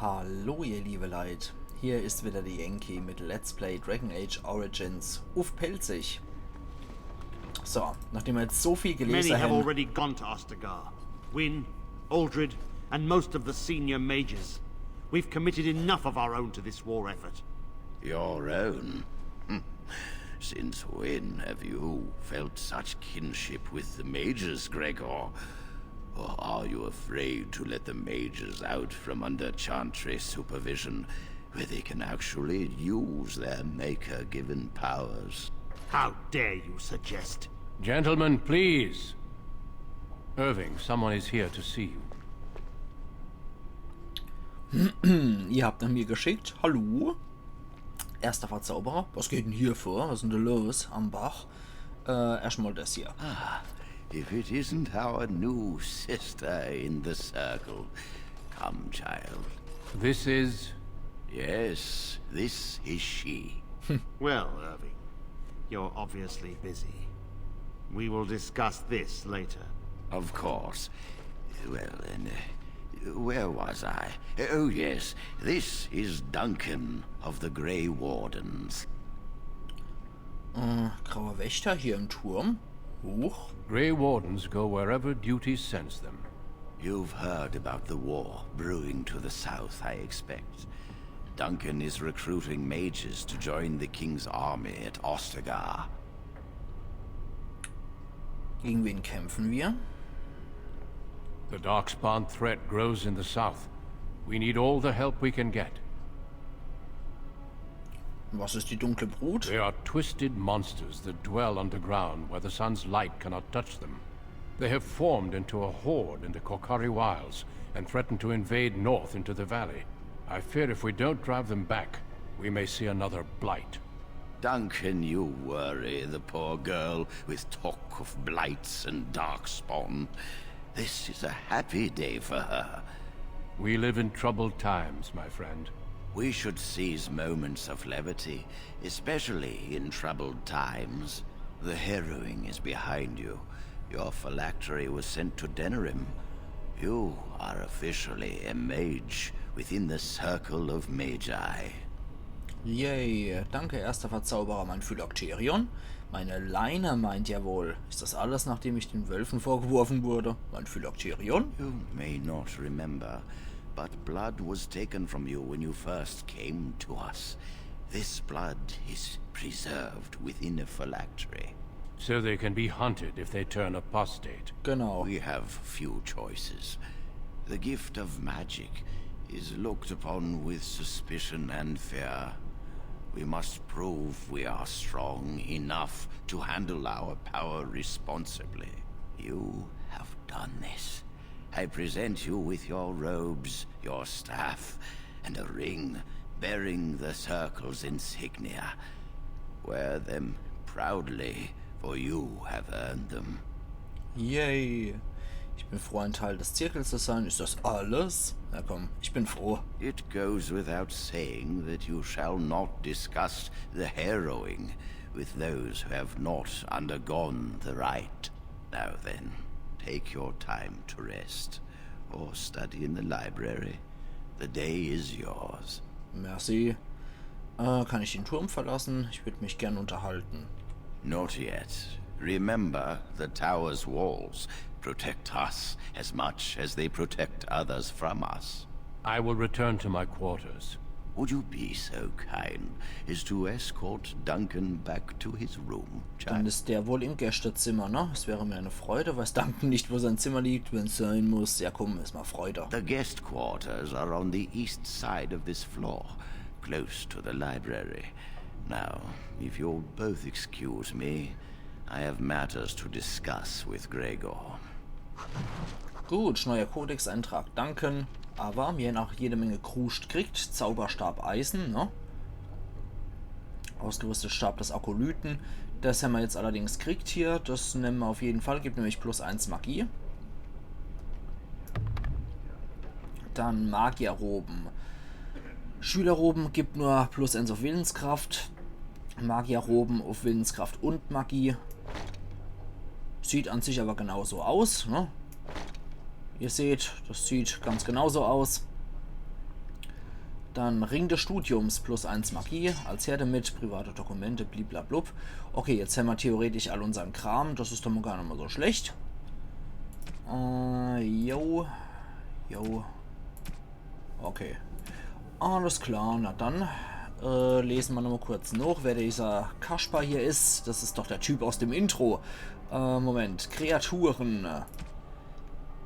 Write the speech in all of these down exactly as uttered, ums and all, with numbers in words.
Hallo ihr liebe Leit, hier is wieder de Yankee mit Let's Play Dragon Age Origins uff Pälzisch. So, nachdem mer jetzt so viel gelese Many have hän, already gone to Ostagar. Wynne, Aldred, and most of the senior mages. We've committed enough of our own to this war effort. Your own? Since when have you felt such kinship with the mages, Gregor? Or are you afraid to let the mages out from under Chantry's supervision, where they can actually use their Maker-given powers? How dare you suggest? Gentlemen, please. Irving, someone is here to see you. Ihr habt nach mir geschickt. Hallo? Erster Verzauberer. Was geht denn hier vor? Was is denn da los am Bach? Äh, erstmal das hier. If it isn't our new sister in the circle. Come, child. This is... Yes, this is she. Well, Irving, you're obviously busy. We will discuss this later. Of course. Well, then, uh, where was I? Oh, yes, this is Duncan of the Grey Wardens. Äh, grauer Wächter hier im Turm. Huch. Grey Wardens go wherever duty sends them. You've heard about the war brewing to the south, I expect. Duncan is recruiting mages to join the king's army at Ostagar. Gegen wen kämpfen wir? The Darkspawn threat grows in the south. We need all the help we can get. Was is die dunkle Brut? They are twisted monsters that dwell underground where the sun's light cannot touch them. They have formed into a horde in the Korcari Wilds and threaten to invade north into the valley. I fear if we don't drive them back, we may see another blight. Duncan, you worry the poor girl with talk of blights and darkspawn. This is a happy day for her. We live in troubled times, my friend. We should seize moments of levity, especially in troubled times. The harrowing is behind you. Your phylactery was sent to Denerim. You are officially a mage within the circle of magi. Yay, danke, erster Verzauberer, mein Phylacterion. Meine Leine meint ja wohl. Ist das alles, nachdem ich den Wölfen vorgeworfen wurde? Mein Phylacterion? You may not remember, but blood was taken from you when you first came to us. This blood is preserved within a phylactery. So they can be hunted if they turn apostate. Genau. We have few choices. The gift of magic is looked upon with suspicion and fear. We must prove we are strong enough to handle our power responsibly. You have done this. I present you with your robes, your staff, and a ring bearing the circle's insignia. Wear them proudly, for you have earned them. Yay. Ich bin froh, ein Teil des Zirkels zu sein. Ist das alles? Na komm, ich bin froh. It goes without saying that you shall not discuss the harrowing with those who have not undergone the rite. Now then, take your time to rest, or study in the library. The day is yours. Merci. Äh, kann ich den Turm verlassen? Ich würde mich gern unterhalten. Not yet. Remember, the tower's walls protect us as much as they protect others from us. I will return to my quarters. Would you be so kind as to escort Duncan back to his room, Dann child? Ist der wohl im Gästezimmer, ne? Es wäre mir eine Freude, weiß Duncan nicht, wo sein Zimmer liegt, wenn's sein muss. Ja komm, ist mal Freude. The guest quarters are on the east side of this floor, close to the library. Now, if you'll both excuse me, I have matters to discuss with Gregor. Gut, neuer Kodexeintrag, danke. Aber mir hän auch jede Menge Kruscht kriegt. Zauberstab Eisen, ne? Ausgerüstet Stab des Akolyten. Das hämmer jetzt allerdings kriegt hier. Das nemme mer auf jeden Fall. Gibt nämlich plus eins Magie. Dann Magierroben. Schülerroben gibt nur plus eins auf Willenskraft. Magierroben auf Willenskraft und Magie. Sieht an sich aber genauso aus, ne? Ihr seht, das sieht ganz genauso aus. Dann Ring des Studiums, plus eins Magie, als her damit, private Dokumente, bliblablub. Okay, jetzt hämmer theoretisch all unsern Kram, das is doch mol gar net mol so schlecht. Äh, jo. Jo. Okay. Alles klar, na dann. Äh, lese mer nochmol kurz noch, wer dieser Kaspar hier is. Das is doch der Typ aus dem Intro. Äh, Moment. Kreaturen.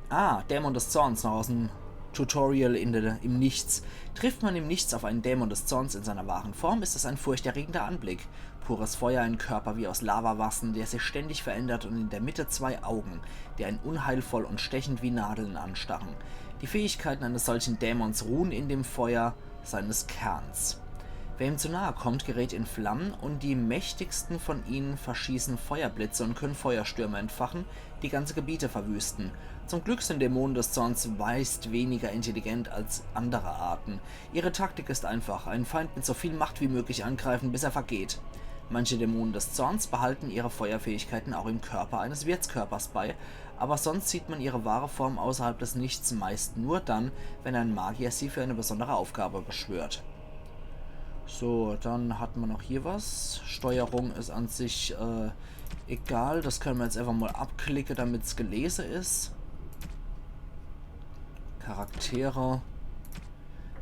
Ah, Dämon des Zorns, noch aus dem Tutorial in der, im Nichts. Trifft man im Nichts auf einen Dämon des Zorns in seiner wahren Form, ist es ein furchterregender Anblick. Pures Feuer, ein Körper wie aus Lava wachsen, der sich ständig verändert und in der Mitte zwei Augen, die einen unheilvoll und stechend wie Nadeln anstarren. Die Fähigkeiten eines solchen Dämons ruhen in dem Feuer seines Kerns. Wer ihm zu nahe kommt, gerät in Flammen und die mächtigsten von ihnen verschießen Feuerblitze und können Feuerstürme entfachen, die ganze Gebiete verwüsten. Zum Glück sind Dämonen des Zorns meist weniger intelligent als andere Arten. Ihre Taktik ist einfach, einen Feind mit so viel Macht wie möglich angreifen, bis er vergeht. Manche Dämonen des Zorns behalten ihre Feuerfähigkeiten auch im Körper eines Wirtskörpers bei, aber sonst sieht man ihre wahre Form außerhalb des Nichts meist nur dann, wenn ein Magier sie für eine besondere Aufgabe beschwört. So, dann hat mer noch hier was. Steuerung is an sich äh, egal. Das könne mer jetzt einfach mol abklicke, damit's gelese is. Charaktere.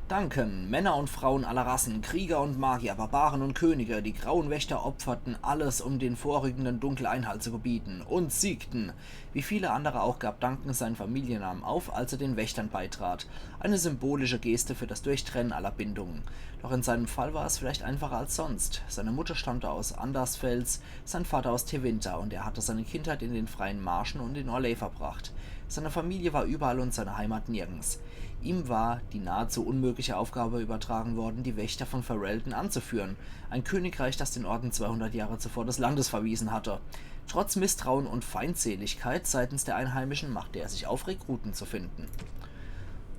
Duncan, Männer und Frauen aller Rassen, Krieger und Magier, Barbaren und Könige, die Grauen Wächter opferten alles, um dem vorrückenden Dunkel Einhalt zu gebieten, und siegten. Wie viele andere auch gab Duncan seinen Familiennamen auf, als er den Wächtern beitrat. Eine symbolische Geste für das Durchtrennen aller Bindungen. Doch in seinem Fall war es vielleicht einfacher als sonst. Seine Mutter stammte aus Andersfels, sein Vater aus Tevinter, und er hatte seine Kindheit in den freien Marschen und in Orlais verbracht. Seine Familie war überall und seine Heimat nirgends. Ihm war die nahezu unmögliche Aufgabe übertragen worden, die Wächter von Ferelden anzuführen, ein Königreich, das den Orden zweihundert Jahre zuvor des Landes verwiesen hatte. Trotz Misstrauen und Feindseligkeit seitens der Einheimischen machte er sich auf, Rekruten zu finden.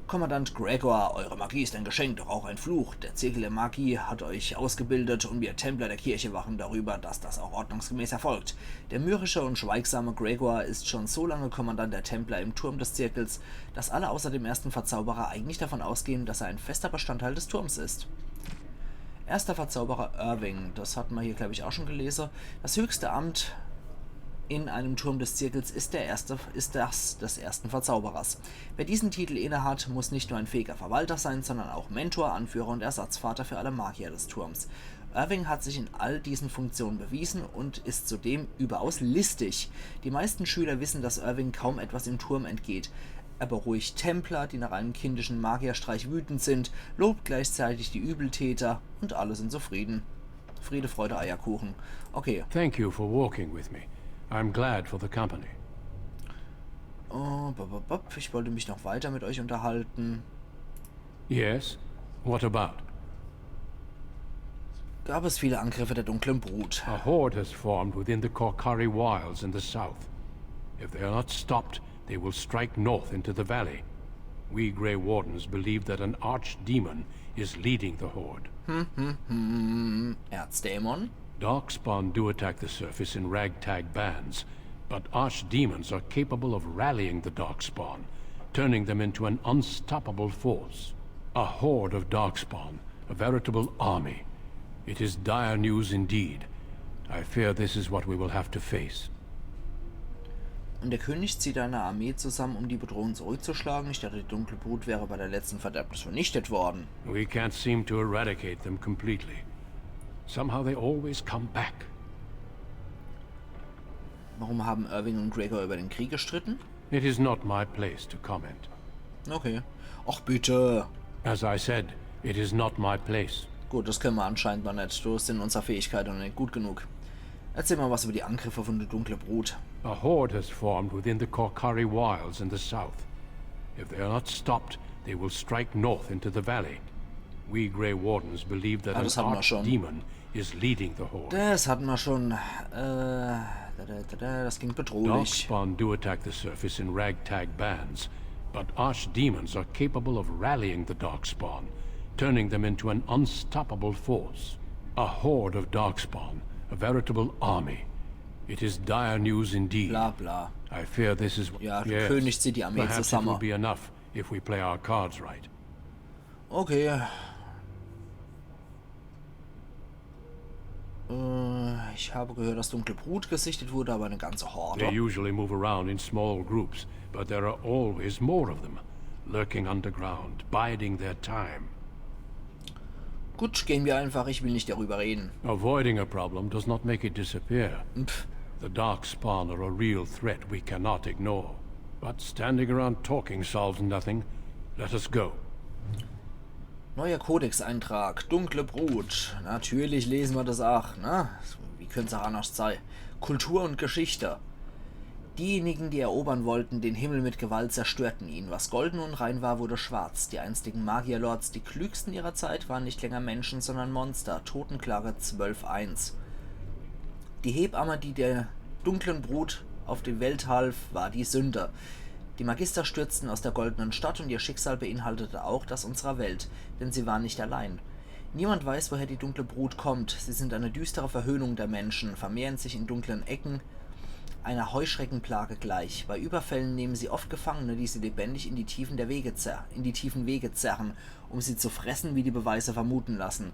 Kommandant Gregor, eure Magie ist ein Geschenk, doch auch ein Fluch. Der Zirkel der Magie hat euch ausgebildet und wir Templer der Kirche wachen darüber, dass das auch ordnungsgemäß erfolgt. Der mürrische und schweigsame Gregor ist schon so lange Kommandant der Templer im Turm des Zirkels, dass alle außer dem ersten Verzauberer eigentlich davon ausgehen, dass er ein fester Bestandteil des Turms ist. Erster Verzauberer Irving, das hat mer hier, glaub ich, auch schon gelese. Das höchste Amt in einem Turm des Zirkels ist der erste, ist das des ersten Verzauberers. Wer diesen Titel innehat, muss nicht nur ein fähiger Verwalter sein, sondern auch Mentor, Anführer und Ersatzvater für alle Magier des Turms. Irving hat sich in all diesen Funktionen bewiesen und ist zudem überaus listig. Die meisten Schüler wissen, dass Irving kaum etwas im Turm entgeht. Er beruhigt Templer, die nach einem kindischen Magierstreich wütend sind, lobt gleichzeitig die Übeltäter und alle sind zufrieden. Friede, Freude, Eierkuchen. Okay. Thank you for walking with me. I'm glad for the company. Oh, bop, bop, bop. Ich wollte mich noch weiter mit euch unterhalten. Yes? What about? Gab es viele Angriffe der dunklen Brut? A horde has formed within the Korcari Wilds in the south. If they are not stopped, they will strike north into the valley. We Grey Wardens believe that an archdemon is leading the horde. Hm, hm, hm. Erzdämon? Darkspawn do attack the surface in ragtag bands, but archdemons are capable of rallying the Darkspawn, turning them into an unstoppable force. A horde of Darkspawn, a veritable army. It is dire news indeed. I fear this is what we will have to face. Und der König zieht eine Armee zusammen, um die Bedrohung zurückzuschlagen. Ich dachte, die dunkle Brut wäre bei der letzten Verderbnis vernichtet worden. We can't seem to eradicate them completely. Somehow they always come back. Warum haben Irving und Gregor über den Krieg gestritten? It is not my place to comment. Okay. Ach bitte. As I said, it is not my place. Gut, das können wir anscheinend noch nicht. Du bist in unserer Fähigkeit noch nicht gut genug. Erzähl mal was über die Angriffe von der dunklen Brut. A horde has formed within the Korcari Wilds in the south. If they are not stopped, they will strike north into the valley. We Grey Wardens believe that Ah, an das hatten wir schon. Archdemon is leading the horde. Das hatten wir schon. Äh, da, da, da, da, das klingt bedrohlich. Darkspawn do attack the surface in ragtag bands, but archdemons are capable of rallying the Darkspawn, turning them into an unstoppable force. A horde of Darkspawn, a veritable army. It is dire news indeed. Bla bla. I fear this is Ja, der yes. König zieht die Armee Perhaps it zusammen. will be enough if we play our cards right. Okay. Äh, ich habe gehört, dass dunkle Brut gesichtet wurde, aber eine ganze Horde. They usually move around in small groups, but there are always more of them, lurking underground, biding their time. Gut, gehen wir einfach, ich will nicht darüber reden. Avoiding a problem does not make it disappear. Pff, The Darkspawn are a real threat we cannot ignore. But standing around talking solves nothing. Let us go. Neuer Kodexeintrag, dunkle Brut. Natürlich lesen wir das ach, ne? Wie könnte es auch anders sein? Kultur und Geschichte. Diejenigen, die erobern wollten, den Himmel mit Gewalt, zerstörten ihn. Was golden und rein war, wurde schwarz. Die einstigen Magierlords, die klügsten ihrer Zeit, waren nicht länger Menschen, sondern Monster. Totenklage zwölf eins. Die Hebamme, die der dunklen Brut auf die Welt half, war die Sünde. Die Magister stürzten aus der goldenen Stadt und ihr Schicksal beinhaltete auch das unserer Welt, denn sie waren nicht allein. Niemand weiß, woher die dunkle Brut kommt. Sie sind eine düstere Verhöhnung der Menschen, vermehren sich in dunklen Ecken, einer Heuschreckenplage gleich. Bei Überfällen nehmen sie oft Gefangene, die sie lebendig in die Tiefen der Wege zer-, in die tiefen Wege zerren, um sie zu fressen, wie die Beweise vermuten lassen.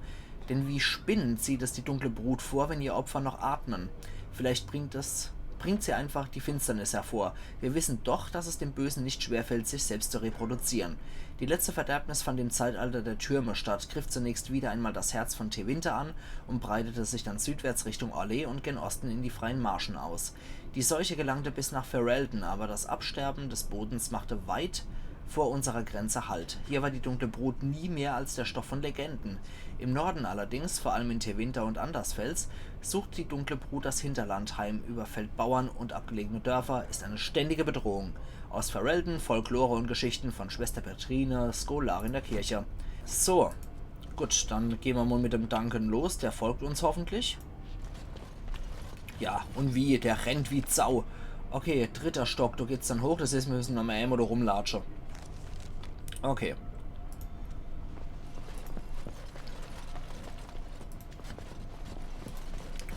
Denn wie spinnend zieht es die dunkle Brut vor, wenn ihr Opfer noch atmen. Vielleicht bringt es, bringt sie einfach die Finsternis hervor. Wir wissen doch, dass es dem Bösen nicht schwerfällt, sich selbst zu reproduzieren. Die letzte Verderbnis fand im Zeitalter der Türme statt, griff zunächst wieder einmal das Herz von Tevinter an und breitete sich dann südwärts Richtung Orlais und gen Osten in die freien Marschen aus. Die Seuche gelangte bis nach Ferelden, aber das Absterben des Bodens machte weit vor unserer Grenze Halt. Hier war die dunkle Brut nie mehr als der Stoff von Legenden. Im Norden allerdings, vor allem in Tevinter und Andersfels, sucht die dunkle Brut das Hinterland heim, überfällt Bauern und abgelegene Dörfer, ist eine ständige Bedrohung. Aus Ferelden, Folklore und Geschichten von Schwester Petrine, Skolarin der Kirche. So, gut, dann gehen wir mal mit dem Duncan los, der folgt uns hoffentlich. Ja, und wie, der rennt wie Sau. Okay, dritter Stock, da geht's dann hoch, das heißt, wir müssen nochmal einmal da rumlatschen. Okay.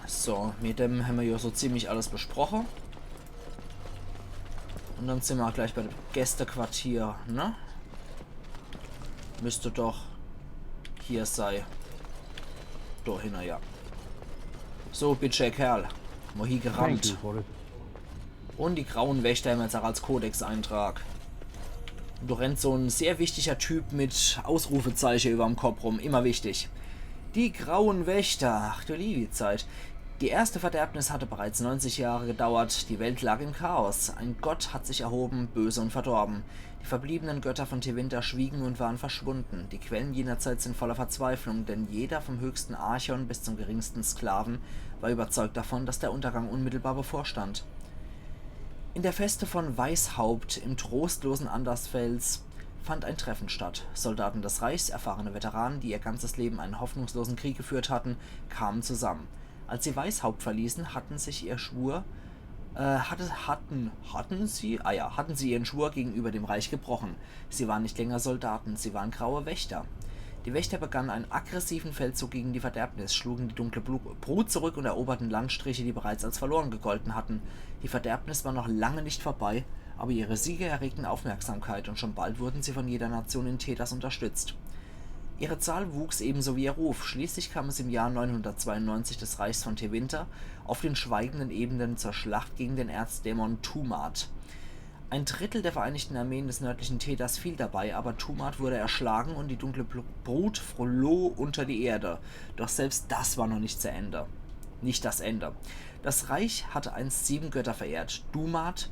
So, mit dem haben wir ja so ziemlich alles besprochen. Und dann sind wir auch gleich bei dem Gästequartier, ne? Müsste doch hier sei. Da hinne, ja. So, bitch, Kerl. Mal hier gerannt. Und die grauen Wächter haben wir jetzt auch als Kodexeintrag. Und da rennt so ein sehr wichtiger Typ mit Ausrufezeichen überm Kopf rum. Immer wichtig. Die grauen Wächter. Ach du liebe Zeit. Die erste Verderbnis hatte bereits neunzig Jahre gedauert. Die Welt lag im Chaos. Ein Gott hat sich erhoben, böse und verdorben. Die verbliebenen Götter von Tevinter schwiegen und waren verschwunden. Die Quellen jener Zeit sind voller Verzweiflung, denn jeder vom höchsten Archon bis zum geringsten Sklaven war überzeugt davon, dass der Untergang unmittelbar bevorstand. In der Feste von Weishaupt im trostlosen Andersfels fand ein Treffen statt. Soldaten des Reichs, erfahrene Veteranen, die ihr ganzes Leben einen hoffnungslosen Krieg geführt hatten, kamen zusammen. Als sie Weishaupt verließen, hatten sich ihr Schwur, äh, hatte, hatten, hatten sie, ah ja, hatten sie ihren Schwur gegenüber dem Reich gebrochen. Sie waren nicht länger Soldaten, sie waren graue Wächter. Die Wächter begannen einen aggressiven Feldzug gegen die Verderbnis, schlugen die dunkle Blu-, Brut zurück und eroberten Landstriche, die bereits als verloren gegolten hatten. Die Verderbnis war noch lange nicht vorbei, aber ihre Siege erregten Aufmerksamkeit und schon bald wurden sie von jeder Nation in Thedas unterstützt. Ihre Zahl wuchs ebenso wie ihr Ruf. Schließlich kam es im Jahr neunhundertzweiundneunzig des Reichs von Tevinter auf den schweigenden Ebenen zur Schlacht gegen den Erzdämon Tumat. Ein Drittel der vereinigten Armeen des nördlichen Thedas fiel dabei, aber Tumat wurde erschlagen und die dunkle Blu-, Brut floh unter die Erde. Doch selbst das war noch nicht zu Ende. Nicht das Ende. Das Reich hatte einst sieben Götter verehrt. Dumat,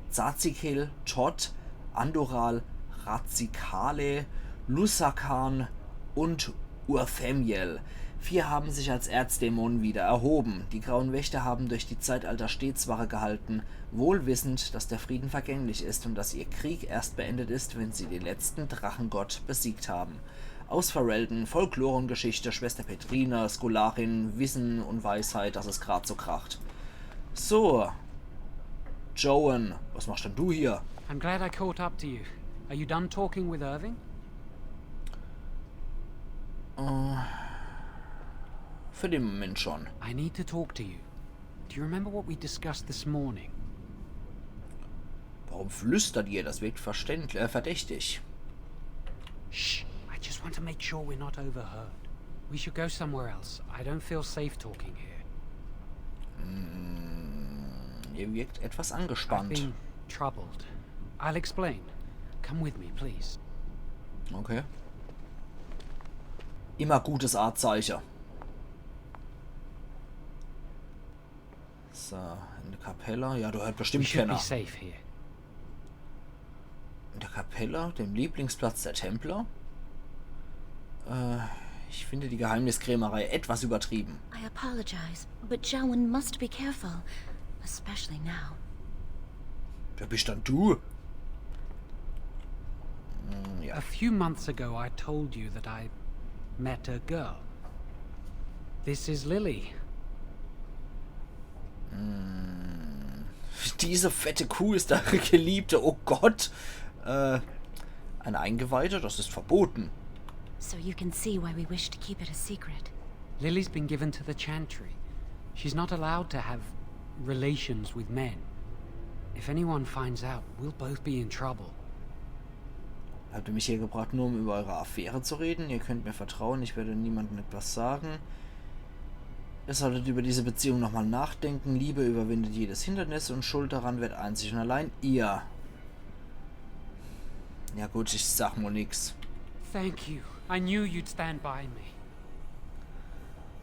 Zazikel, Thoth, Andoral, Razikale, Lusakan und Urthemiel. Vier haben sich als Erzdämonen wieder erhoben. Die Grauen Wächter haben durch die Zeitalter stets Wache gehalten, wohlwissend, dass der Frieden vergänglich ist und dass ihr Krieg erst beendet ist, wenn sie den letzten Drachengott besiegt haben. Aus Ferelden, Folklore und Geschichte, Schwester Petrina, Skolarin, Wissen und Weisheit, dass es grad so kracht. So. Joan, was machst denn du hier? I'm glad I caught up to you. Are you done talking with Irving? Äh, für den Moment schon. I need to talk to you. Do you remember what we discussed this morning? Warum flüstert ihr? Das wirkt verständlich, äh, verdächtig. Shh. I just want to make sure we're not overheard. We should go somewhere else. I don't feel safe talking here. Mm, ihr wirkt etwas I've angespannt. Been troubled. I'll explain. Come with me, please. Okay. Immer gutes Aazeiche. So, in der Kapelle. Ja, do hört We bestimmt should be kenner. Safe here. In der Kapelle, dem Lieblingsplatz der Templer. Äh, ich finde die Geheimniskrämerei etwas übertrieben. I apologize, but Jowan must be careful, especially now. Wer bist dann du? Hm, ja. A few months ago, I told you that I met a girl. This is Lily. Hm. Diese fette Kuh ist eure Geliebte. Oh Gott. Äh, ein Eingeweihter? Das ist verboten. So you can see why we wish to keep it a secret. Lily's been given to the Chantry. She's not allowed to have relations with men. If anyone finds out, we'll both be in trouble. Habt ihr mich hier gebracht, nur um über eure Affäre zu reden? Ihr könnt mir vertrauen, ich werde niemandem etwas sagen. Ihr solltet über diese Beziehung nochmal nachdenken. Liebe überwindet jedes Hindernis und schuld daran werdet einzig und allein ihr. Ja gut, ich sag mo nix. Thank you. I knew you'd stand by me.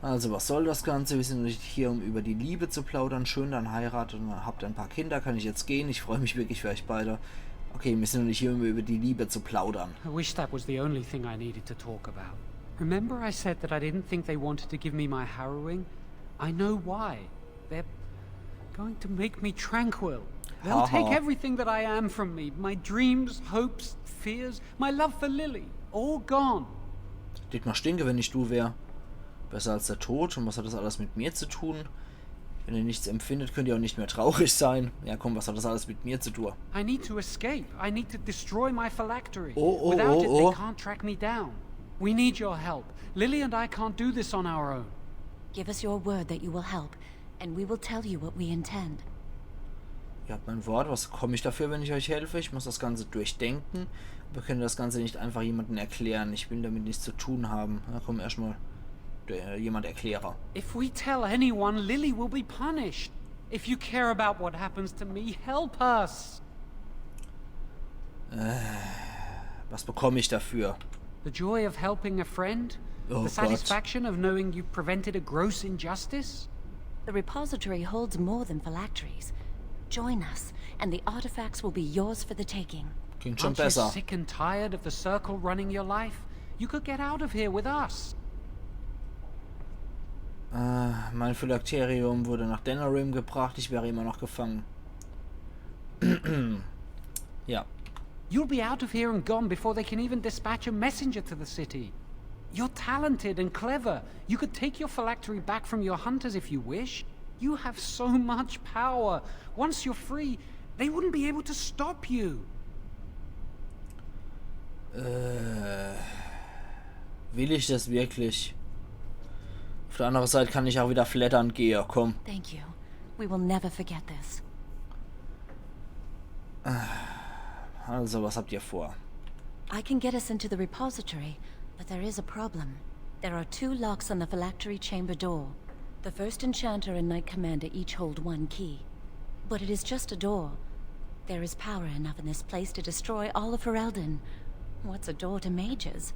Also, was soll das Ganze? Wir sind nicht hier, um über die Liebe zu plaudern. Schön, dann heiratet und habt ein paar Kinder. Kann ich jetzt gehen? Ich freue mich wirklich für euch beide. Okay, wir sind nicht hier, um über die Liebe zu plaudern. I wish that was the only thing I needed to talk about. Remember I said that I didn't think they wanted to give me my harrowing? I know why. They're going to make me tranquil. They'll take Haha. Everything that I am from me. My dreams, hopes, fears, my love for Lily. All gone. Tät mer stinke, wenn ich du wär. Besser als der Tod. Und was hat das alles mit mir zu tun? Wenn ihr nichts empfindet, könnt ihr auch nicht mehr traurig sein. Ja komm, was hat das alles mit mir zu tun? I need to escape. I need to destroy my phylactery. Oh, oh, Without oh, it, oh. They can't track me down. We need your help. Lily and I can't do this on our own. Give us your word that you will help, and we will tell you what we intend. Ihr habt mein Wort, was bekomme ich dafür, wenn ich euch helfe? Ich muss das Ganze durchdenken. Wir können das Ganze nicht einfach jemandem erklären. Ich will damit nichts zu tun haben. Na komm, erstmal äh, jemand erkläre. If we tell anyone, Lily will be punished. If you care about what happens to me, help us. Was bekomme ich dafür? The joy of helping a friend, Oh, the satisfaction of knowing you prevented a gross injustice. The repository holds more than phylacteries. Join us, and the artifacts will be yours for the taking. Klingt schon Aren't you besser. Sick and tired of the circle running your life? You could get out of here with us. Äh, mein Phylacterium wurde nach Denerim gebracht. Ich wäre immer noch gefangen. Ja. You'll be out of here and gone before they can even dispatch a messenger to the city. You're talented and clever. You could take your phylactery back from your hunters if you wish. You have so much power. Once you're free, they wouldn't be able to stop you. Äh, will ich das wirklich? Auf der anderen Seite kann ich auch wieder flattern gehen. Komm. Thank you. We will never forget this. Also, was habt ihr vor? I can get us into the repository, but there is a problem. There are two locks on the phylactery chamber door. The first enchanter and knight commander each hold one key. But it is just a door. There is power enough in this place to destroy all of Ferelden. What's a door to mages?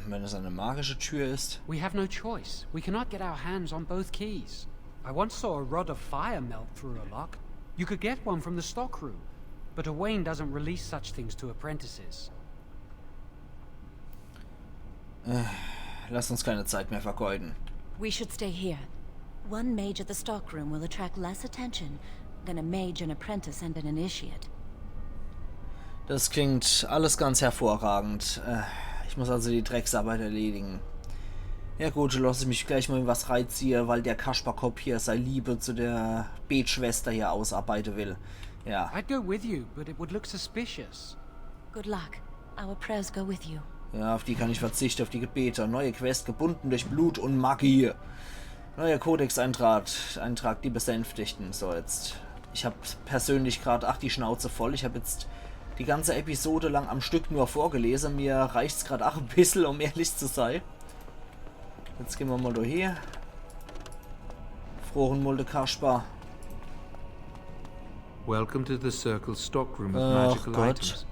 Wenn es eine magische Tür ist. We have no choice. We cannot get our hands on both keys. I once saw a rod of fire melt through a lock. You could get one from the stockroom, but Owain doesn't release such things to apprentices. Lasst uns keine Zeit mehr vergeuden. We should stay here. One mage at the stockroom will attract less attention than a mage, an apprentice, and an initiate. Das klingt alles ganz hervorragend. Äh, ich muss also die Drecksarbeit erledigen. Ja gut, lass ich mich gleich mal in was reiziehe, weil der Kasperkopp hier sei Liebe zu der Betschwester hier ausarbeite will. Ja. I'd go with you, but it would look suspicious. Good luck. Our prayers go with you. Ja, auf die kann ich verzichten, auf die Gebete. Neue Quest gebunden durch Blut und Magie. Neuer Kodex-Eintrag. Eintrag die Besänftigten. So, jetzt. Ich hab persönlich grad, ach, die Schnauze voll. Ich hab jetzt die ganze Episode lang am Stück nur vorgelese. Mir reicht's grad ach e bissel, um ehrlich zu sei. Jetzt gehn mer mol do hie. Froche mol de Kasper. Welcome to the Circle's stockroom of Ach magical Gott. Items.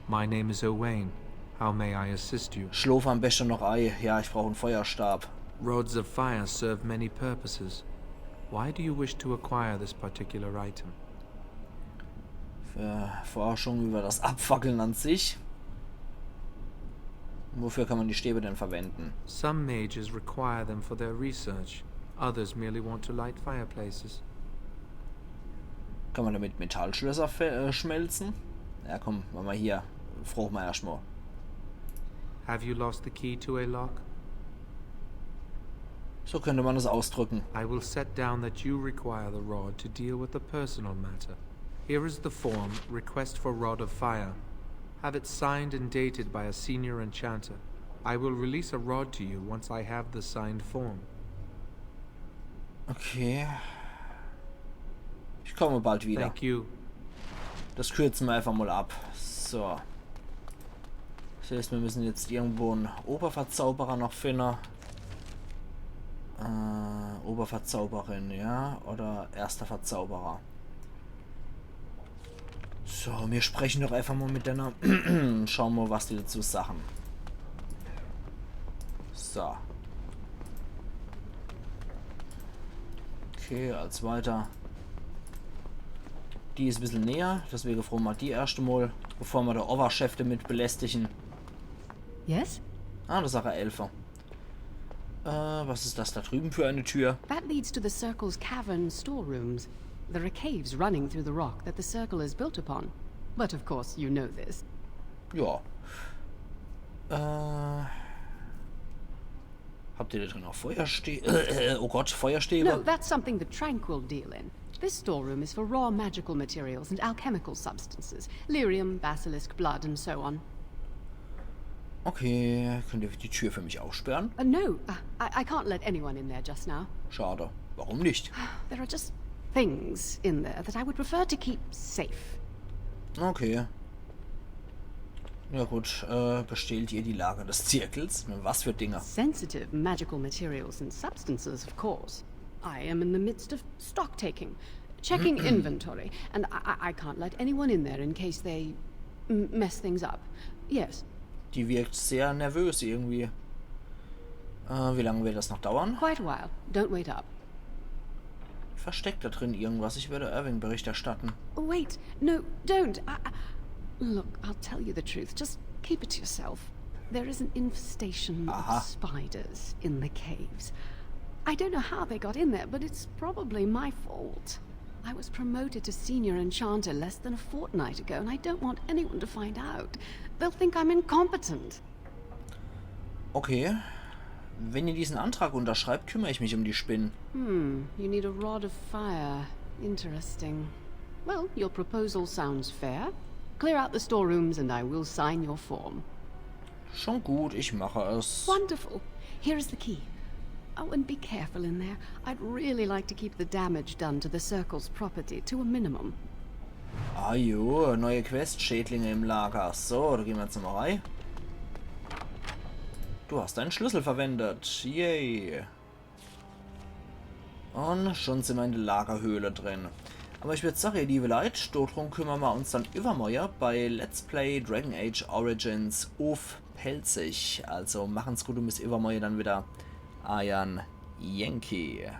My name is Owain. How may I assist you? Schlof am beschte noch ei. Ja, ich brauch en Feuerstab. Rods of fire serve many purposes. Why do you wish to acquire this particular item? Für Forschung über das Abfackeln an sich. Wofür kann man die Stäbe denn verwenden? Some mages require them for their research. Others merely want to light fireplaces. Kann man damit Metallschlösser fe- äh, schmelzen? Ja, komm, mach mol hier. Froch mol erscht mol. Have you lost the key to a lock? So könnte man es ausdrücken. I will set down that you require the rod to deal with a personal matter. Here is the form, request for rod of fire. Have it signed and dated by a senior enchanter. I will release a rod to you once I have the signed form. Okay. Ich komme bald wieder. Thank you. Das kürze mer einfach mol ab. So. Das heißt, mir müssen jetzt irgendwo en Oberverzauberer noch finde. Äh, Oberverzauberin, ja? Oder erster Verzauberer. So, mir spreche doch einfach mol mit denne. Schaue mol, was die dazu sache. So. Okay, als weiter. Die is e bissel näher, deswege froche mer die erscht mol, bevor mer de Oberchef damit belästige. Yes? Ah, do sage Elfe. Äh, was is das do drübe für e Tür? That leads to the Circle's cavern storerooms. There are caves running through the rock that the Circle is built upon. But of course, you know this. Ja. Äh, habt ihr do drin auch Feuerstäbe? Äh, oh Gott, Feuerstäbe? No, that's something the Tranquil deal in. This storeroom is for raw magical materials and alchemical substances. Lyrium, basilisk blood, and so on. Okay, könnt ihr die Tür für mich aufsperren? Uh, no, uh, I, I can't let anyone in there just now. Schade. Warum nicht? There are just things in there that I would prefer to keep safe. Okay. Ja gut, äh, bestellt ihr die Lager des Zirkels? Was für Dinger? Sensitive magical materials and substances, of course. I am in the midst of stock taking, checking inventory, and I, I, I can't let anyone in there in case they m- mess things up. Yes, Die wirkt sehr nervös irgendwie. Äh, wie lange wird das noch dauern? quite a while. Don't wait up. Versteckt da drin irgendwas? Ich werde Irving Bericht erstatten. Oh, wait, no, don't. I, I- Look, I'll tell you the truth. Just keep it to yourself. There is an infestation Aha. of spiders in the caves. I don't know how they got in there, but it's probably my fault. I was promoted to senior enchanter less than a fortnight ago, and I don't want anyone to find out. They'll think I'm incompetent. Okay. Wenn ihr diesen Antrag unterschreibt, kümmere ich mich um die Spinnen. Hmm, you need a rod of fire. Interesting. Well, your proposal sounds fair. Clear out the storerooms and I will sign your form. Schon gut, ich mache es. Wonderful. Here is the key. Oh, and be careful in there. I'd really like to keep the damage done to the Circle's property to a minimum. Ah jo, neue Quest, Schädlinge im Lager. So, da gehn mer jetzt nochmal rein. Du hast deinen Schlüssel verwendet. Yay. Und schon sin mer in der Lagerhöhle drin. Aber ich würd sagen, ihr liebe Leit, dodrum kümmern mer uns dann iwwermorje bei Let's Play Dragon Age Origins uff Pälzisch. Also machen's gut und bis iwwermorje dann wieder. Eier Yankee.